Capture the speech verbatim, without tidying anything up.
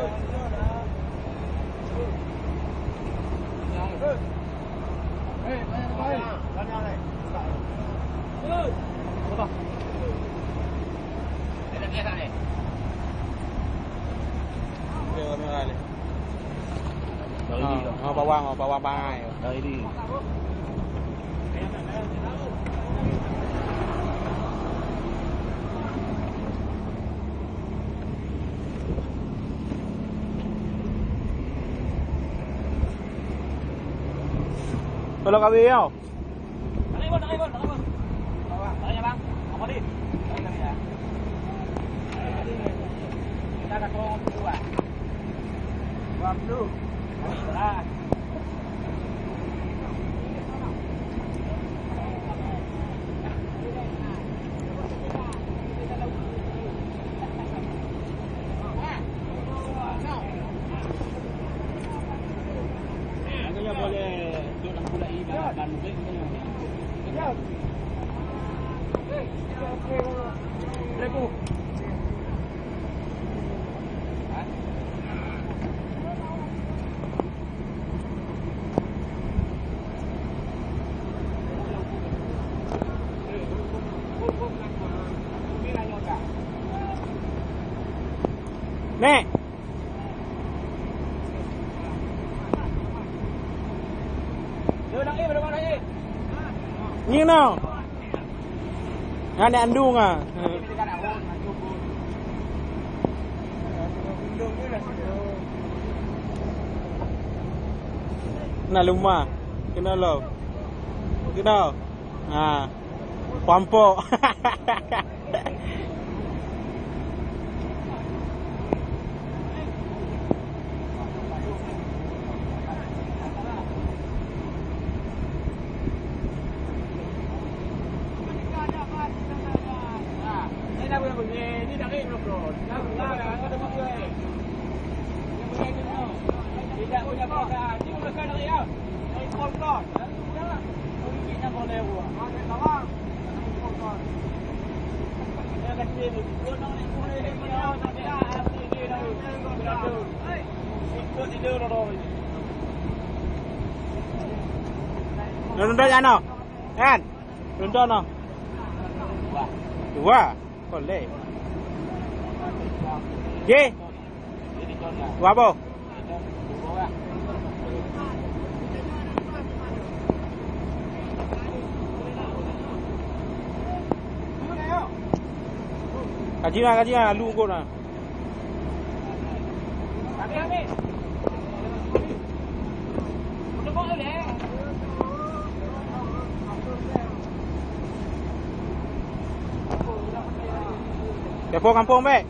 Ha, ha, bawang, ha, bawang bangai. Kalau kawin yo. Nek. Nyoe na. Nyan aneuk andung ah. Na luma. Keunoe lom. Keunoe. Ha. Pampok. Nonton ya no. Kan? Nonton no. Dua. Boleh. Ye. Dua boh. Kaji na, kaji na, lu kot na. Telepon kampung, Mek.